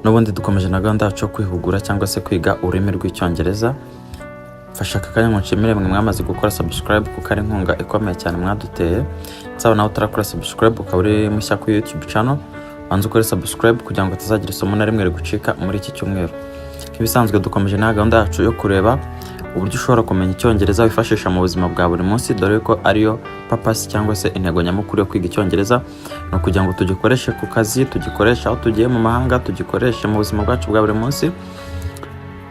N'ubundi dukomeje na gahunda yacu yo kwihugura cyangwa se kwiga ururimi rw'Icyongereza. Mfashe aka kanya ngo nshimire mwe mwamaze gukora subscribe, kuko ari inkunga ikomeye cyane mwaduteye. Nsaba nawe utarakora subscribe, ukaba uri mushya kuri YouTube channel, banza ukore subscribe kugira ngo utazagira isomo na rimwe rigucika muri iki cyumweru. Nk'ibisanzwe, dukomeje na gahunda yacu yo kureba uburyo ushobora kumenya Icyongereza wifashisha mu buzima bwa buri munsi, dore ko ariyo purpose cyangwa se intego nyamukuru yo kwiga Icyongereza, ni ukugira ngo tugikoreshe ku kazi, tugikoreshe aho tugiye mu mahanga, tugikoreshe mu buzima bwacu bwa buri munsi.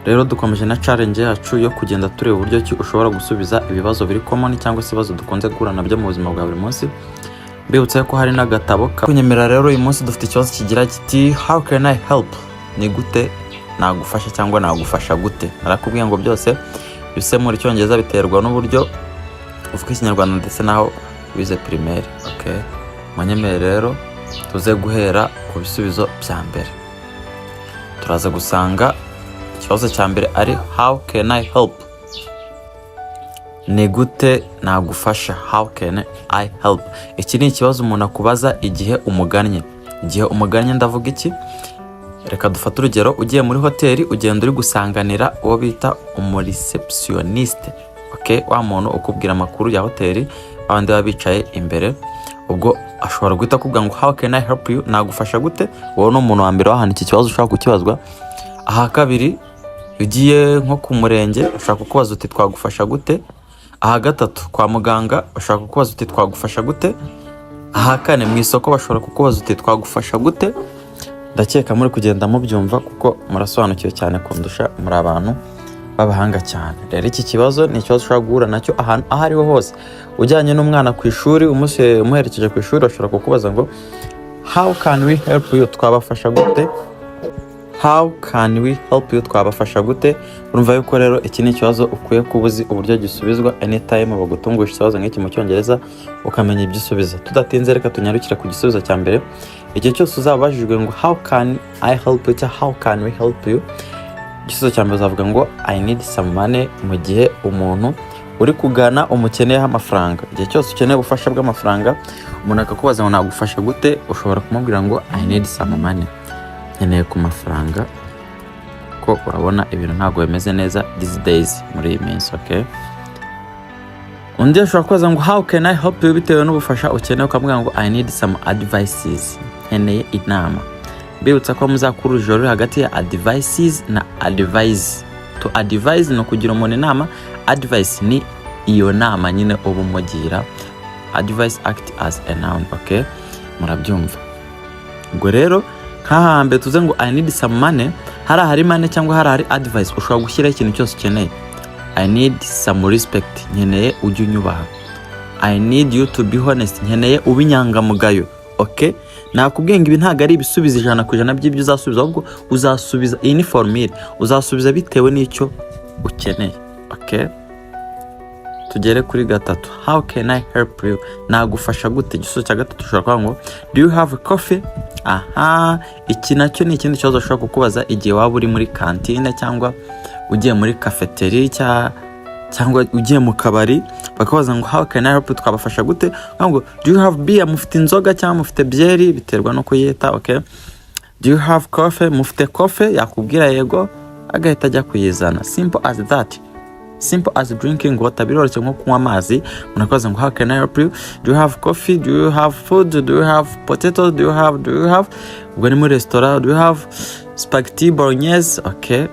Rero dukomeje na challenge yacu yo kugenda tureba uburyo ki ushobora gusubiza ibibazo biri common cyangwa se ibibazo dukunze guhura nabyo mu buzima bwa buri munsi. Mbibutsa ko hari n'agatabo kunyemera. Rero uyu munsi dufite ikibazo kigira kiti: "How can I help?" Ni gute nagufasha cyangwa nagufasha gute? Narakubwiye ngo byose bisemura Icyongereza biterwa n'uburyo uvuga Ikinyarwanda ndetse n'aho wize primaire. Okay, munyemere rero tuze guhera ku bisubizo bya mbere. Turaza gusanga ikibazo cya mbere ari "How can I help?" Ni gute nagufasha? How can I help? Iki ni ikibazo umuntu akubaza igihe umugannye. Igihe umugannye ndavuga iki? Reka dufate urugero: ugiye muri hoteli, ugenda uri gusanganira uwo bita umureceptioniste, okay? Wa muntu ukubwira amakuru ya hoteli, abandi baba bicaye imbere. Ubwo ashobora guhita akubwira ngo "How can I help you?" Nagufasha gute? Wowe ni umuntu wa mbere wahana iki kibazo ushobora kukibazwa. Aha kabiri, ugiye nko ku murenge, ushobora kukubaza uti "Twagufasha gute?" Aha gatatu, kwa muganga bashobora kukubaza uti "Twagufasha gute?" Aha kane, mu isoko bashobora kukubaza uti "Twagufasha gute?" Ndakeka muri kugenda mubyumva kuko murasobanukiwe cyane kundusha, muri abantu b'abahanga cyane. Rero iki kibazo ni ikibazo ushobora guhura nacyo ahantu aho ariho hose. Ujyanye n'umwana ku ishuri, umuherekeje ku ishuri, bashobora kukubaza ngo "How can we help you?" Twabafasha gute? How can we help you? Twabafasha gute? Urumva yuko rero iki ni ikibazo ukwiye kuba uzi uburyo gisubizwa. Anytime bagutunguye ikibazo nk'iki mu Cyongereza, ukamenya ibyo usubiza. Tudatinze, reka tunyarukire ku gisubizo cya mbere. Igihe cyose uzaba ubajijwe ngo "How can I help you?" cyangwa "How can we help you?", igisubizo cya mbere uzavuga ngo "I need some money", mu gihe umuntu uri kugana umukeneyeho amafaranga. Igihe cyose ukeneye ubufasha bw'amafaranga, umuntu akakubaza ngo "Nagufasha gute?", ushobora kumubwira ngo "I need some money", nkeneye ku mafaranga, ko urabona ibintu ntabwo bimeze neza these days, muri iyi minsi. Okay, undi ashobora kubaza ngo "How can I help you?" bitewe n'ubufasha ukeneye, ukamubwira ngo "I need some advices", nkeneye inama. Mbibutsa ko muzakura urujijo ruri hagati ya advices na advise. To advise ni ukugira umuntu inama, advice ni iyo nama nyine uba umugira. Advice act as a noun. Okay, murabyumva. Ubwo rero nk'aha hambere tuze ngo "I need some money", hari ahari money cyangwa hari ahari advice, ushobora gushyiraho ikintu cyose ukeneye. I need some respect, nkeneye ujye unyubaha. I need you to be honest, nkeneye ube inyangamugayo. Okay, nakubwiye ngo ibi ntabwo ari ibisubizo 100% by'ibyo uzasubiza, ahubwo uzasubiza, iyi ni formule, uzasubiza bitewe n'icyo ukeneye. Okay, tugere kuri gatatu: How can I help you? Nagufasha gute? Igisubizo cya gatatu ushobora kuvuga ngo "Do you have coffee?" Aha, iki nacyo ni ikindi kibazo ushobora kukubaza igihe waba uri muri kantine cyangwa ugiye muri cafeteria cyangwa ugiye mu kabari, bakabaza ngo "How can I help you?" Twabafasha gute? Bakavuga ngo "Do you have beer?" Mufite inzoga cyangwa mufite byeri? Biterwa no kuyita. Okay, "Do you have coffee?" Mufite coffee? Yakubwira yego, agahita ajya kuyizana. Simple as that, simple as drinking water. Biroroshye nko kunywa amazi. Umuntu akabaza ngo "How can I help you? Do you have coffee? Do you have food? Do you have potatoes? Do you have, do you have?" Ubwo ni muri resitora. "Do you have spaghetti bolognese?" Okay.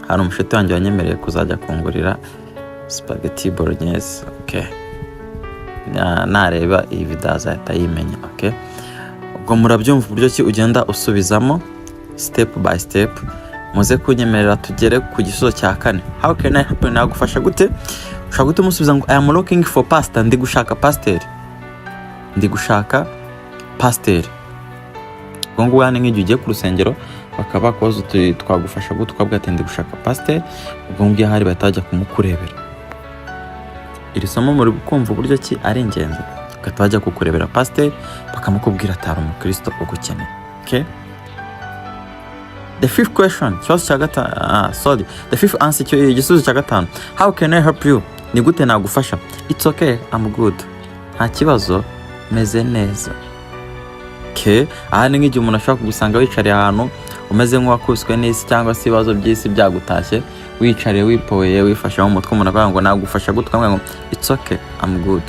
Hari umushuti wanjye wanyemereye kuzajya kungurira spaghetti bolognese. Okay, nareba iyi video azahita yimenya. Okay, ubwo murabyumva uburyo ki ugenda usubizamo step by step. Muze kunyemerera tugere ku gisubizo cya kane: How can I help you? Nagufasha gute? Ushobora guhita umusubiza ngo "I am looking for pastor", ndi gushaka pasiteri, ndi gushaka pasiteri. Ubwo ngubwo ni nk'igihe ugiye ku rusengero, bakaba bakubaza uti "Twagufasha gute?", ukabwira ati "Ndi gushaka pasiteri." Ubwo ngubwo ahari bahita bajya kumukurebera. Iri somo muri kumva uburyo ki ari ingenzi. Bagahita bajya kukurebera pasiteri, bakamukubwira ati "Hari umukristo ugukeneye." Okay? The fifth question, ikibazo cya gatanu, ah, sorry, the fifth answer, igisubizo cya gatanu: How can I help you? Ni gute nagufasha? It's okay, I'm good. Nta kibazo, meze neza. Okay, aha ni nk'igihe umuntu ashobora kugusanga wicariye ahantu, Umeze nk'uwakubiswe n'isi cyangwa se ibibazo by'isi byagutashye, wicariye, wipoye, wifashe mu mutwe, umuntu akavuga ngo nagufasha gute? Ukamubwira ngo "It's okay, I'm good",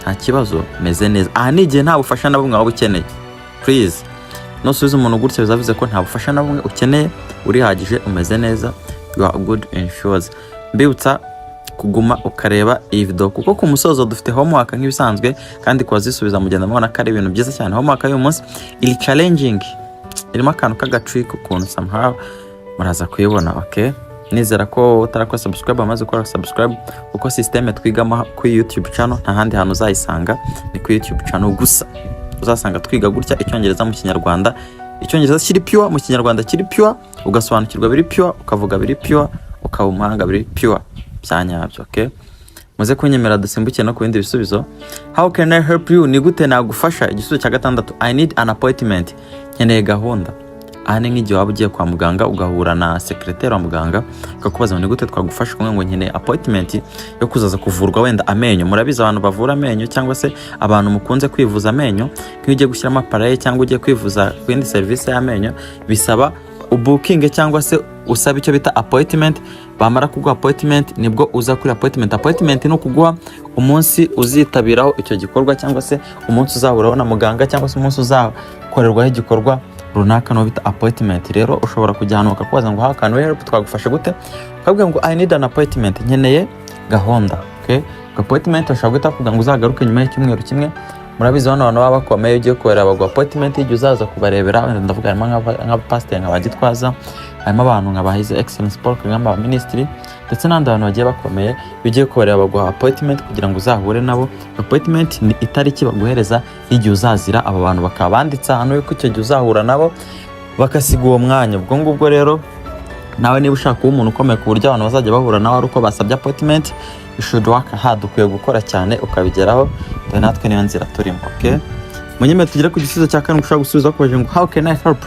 nta kibazo, meze neza. Aha ni igihe nta bufasha na bumwe waba ukeneye. Please, nusubiza umuntu gutya, bizavuze ko nta bufasha na bumwe ukeneye, urihagije, umeze neza, you are good and sure. Mbibutsa kuguma ukareba iyi video, kuko ku musozo dufite homework nk'ibisanzwe, kandi kubazisubiza mugenda mubona ko ari ibintu byiza cyane. Homework y'uyu munsi iri challenging, irimo akantu k'agatrick ukuntu, somehow muraza kuyibona. Okay, nizera ko utarakora subscribe amaze gukora subscribe, kuko system twigamo kuri YouTube channel nta handi hantu uzayisanga, ni kuri YouTube channel gusa uzasanga twiga gutya Icyongereza mu Kinyarwanda, Icyongereza kiri pure mu Kinyarwanda kiri pure, ugasobanukirwa biri pure, ukavuga biri pure, ukaba umuhanga biri pure bya nyabyo. Okay, muze kunyemera dusimbuke no ku bindi bisubizo. How can I help you? Ni gute nagufasha? Igisubizo cya gatandatu: I need an appointment, nkeneye gahunda. Aha ni nk'igihe waba ugiye kwa muganga, ugahura na secretary wa muganga, akakubaza ngo ni gute twagufasha? Kumwe ngo nkeneye appointment yo kuzaza kuvurwa wenda amenyo. Murabizi, abantu bavura amenyo cyangwa se abantu mukunze kwivuza amenyo, nk'iyo ugiye gushyiramo appareil cyangwa ugiye kwivuza ku yindi serivisi y'amenyo, bisaba ubookinge cyangwa se usaba icyo bita appointment. Bamara kuguha appointment, nibwo uza kuri appointment. Appointment ni ukuguha umunsi uzitabiraho icyo gikorwa, cyangwa se umunsi uzahuraho na muganga, cyangwa se umunsi uzakorerwaho igikorwa runaka, niwo bita appointment. Rero ushobora kujya ahantu bakakubaza ngo "How can we help?", twagufasha gute? Ukabwira ngo "I need an appointment", nkeneye gahunda. Okay, appointment bashobora guhita bakubwira ngo uzagaruke nyuma y'icyumweru kimwe. Murabizi, bano bantu baba bakomeye, ugiye kubareba baguha appointment y'igihe uzaza kubarebera. Wenda ndavuga harimo nk'abapasiteri nka ba Gitwaza, harimo abantu nka ba His Excellence Paul Kagame, abaminisitiri, ndetse n'abandi bantu bagiye bakomeye. Iyo ugiye kubareba baguha appointment kugira ngo uzahure nabo. Appointment ni itariki baguhereza y'igihe uzazira. Aba bantu bakaba banditse ahantu yuko icyo gihe uzahura nabo, bagasiga uwo mwanya. Ubwo ngubwo rero nawe niba ushaka kuba umuntu ukomeye ku buryo abantu bazajya bahura nawe ari uko basabye appointment, you should work hard, ukwiye gukora cyane ukabigeraho. Dore natwe niyo nzira turimo. Okay, munyemere tugere ku gisubizo cya karindwi ushobora gusubiza bakubajije ngo "How can I help?"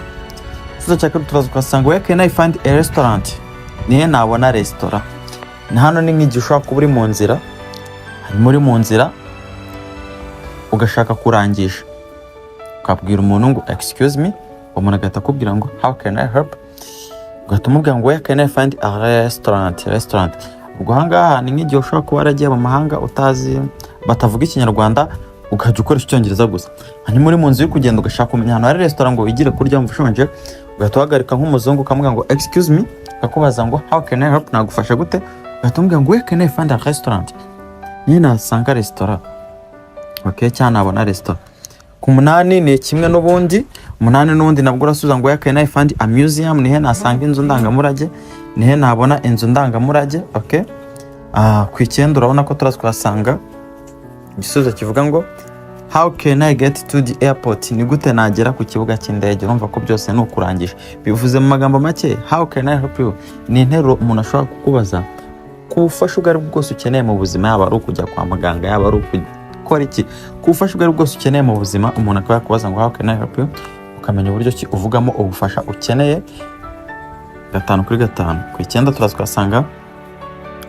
Igisubizo cya karindwi turaza ukasanga "Where can I find a restaurant?" Nihe nabona resitora? Na hano ni nk'igihe ushobora kuba uri mu nzira, hanyuma uri mu nzira ugashaka kurangisha, ukabwira umuntu ngo "Excuse me", umuntu agahita akubwira ngo "How can I help?" Ugahita umubwira ngo "Where can I find a restaurant?" Restaurant, ubwo ahangaha ni nk'igihe ushobora kuba waragiye mu mahanga utazi, batavuga Ikinyarwanda, ukajya ukoresha Icyongereza gusa. Hanyuma uri mu nzu uri kugenda, ugashaka kumenya ahantu hari resitora ngo wigire kurya, wumva ushonje, ugahita uhagarika nk'umuzungu, ukamubwira ngo "Excuse me", akakubaza ngo "How can I help?", nagufasha gute? Ugahita umubwira ngo "Where can I find a restaurant?", niyo nasanga resitora, okay, cyangwa nabona resitora. Ku munani ni kimwe n'ubundi. Umunani n'ubundi nabwo urasubiza ngo "Where can I find a museum?" Nihe nasanga inzu ndangamurage? Nihe nabona inzu ndangamurage? Okay, ku icyenda urabona ko turaza kuhasanga igisubizo kivuga ngo "How can I get to the airport?" Ni gute nagera ku kibuga cy'indege? Urumva ko byose ni ukurangisha. Bivuze mu magambo make, "How can I help you?" ni interuro umuntu ashobora kukubaza ku bufasha ubwo ari bwo bwose ukeneye mu buzima, yaba ari ukujya kwa muganga, yaba ari ukukora iki, ku bufasha ubwo ari bwo bwose ukeneye mu buzima, umuntu akaba yakubaza ngo "How can I help you?", ukamenya uburyo ki uvugamo ubufasha ukeneye gatanu kuri gatanu. Ku icyenda turaza kuhasanga,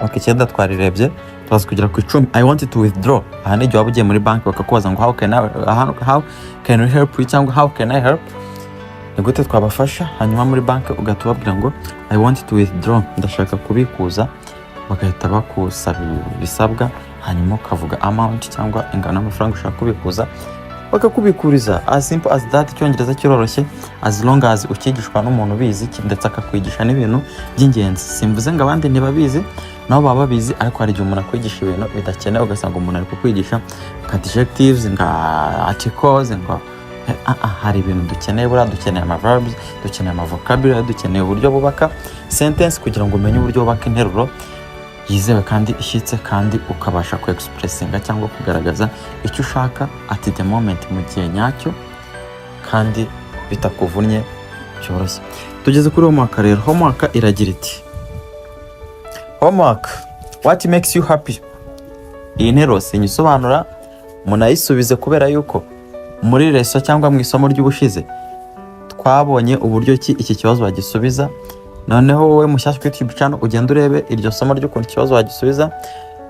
ok, icyenda twarirebye, turaza kugera ku 10. I want to withdraw. Aha ni igihe waba ugiye muri banki, bakakubaza ngo How can we help you?" cyangwa "How can I help?", ni gute twabafasha? Hanyuma muri banki ugahita ubabwira ngo "I want to withdraw", ndashaka kubikuza. Bagahita bakusaba ibisabwa, hanyuma ukavuga amount cyangwa ingano y'amafaranga ushaka kubikuza, bakakubikuriza. As simple as that. Icyongereza kiroroshye as long as ukigishwa n'umuntu ubizi, ndetse akakwigisha n'ibintu by'ingenzi. Simvuze ngo abandi ntibabizi, nabo baba babizi, ariko hari igihe umuntu akwigisha ibintu bidakenewe, ugasanga umuntu ari kukwigisha nka adjectives, nka articles, ngo hari ibintu dukeneye. Buriya dukeneye ama verbs, dukeneye ama vocabulary, dukeneye uburyo bubaka sentence, kugira ngo umenye uburyo bubaka interuro yizewe kandi ishyitse, kandi ukabasha ku expressinga cyangwa kugaragaza icyo ushaka at the moment, mu gihe nyacyo, kandi bitakuvunnye, byoroshye. Tugeze kuri homework rero. Homework iragira iti: homework, what makes you happy? Iyi nteruro sinyisobanura, munayisubize, kubera yuko muri lesson cyangwa mu isomo ry'ubushize twabonye uburyo ki iki kibazo bagisubiza. Noneho wowe mushyashya kuri YouTube channel, ugenda urebe iryo somo ry'ukuntu ikibazo wagisubiza,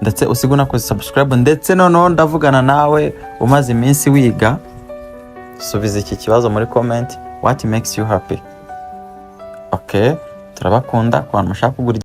ndetse usige unakoze subscribe. Ndetse noneho ndavugana nawe umaze iminsi wiga, subiza iki kibazo muri comment: what makes you happy? Okay, turabakunda. Ku bantu mushaka kugura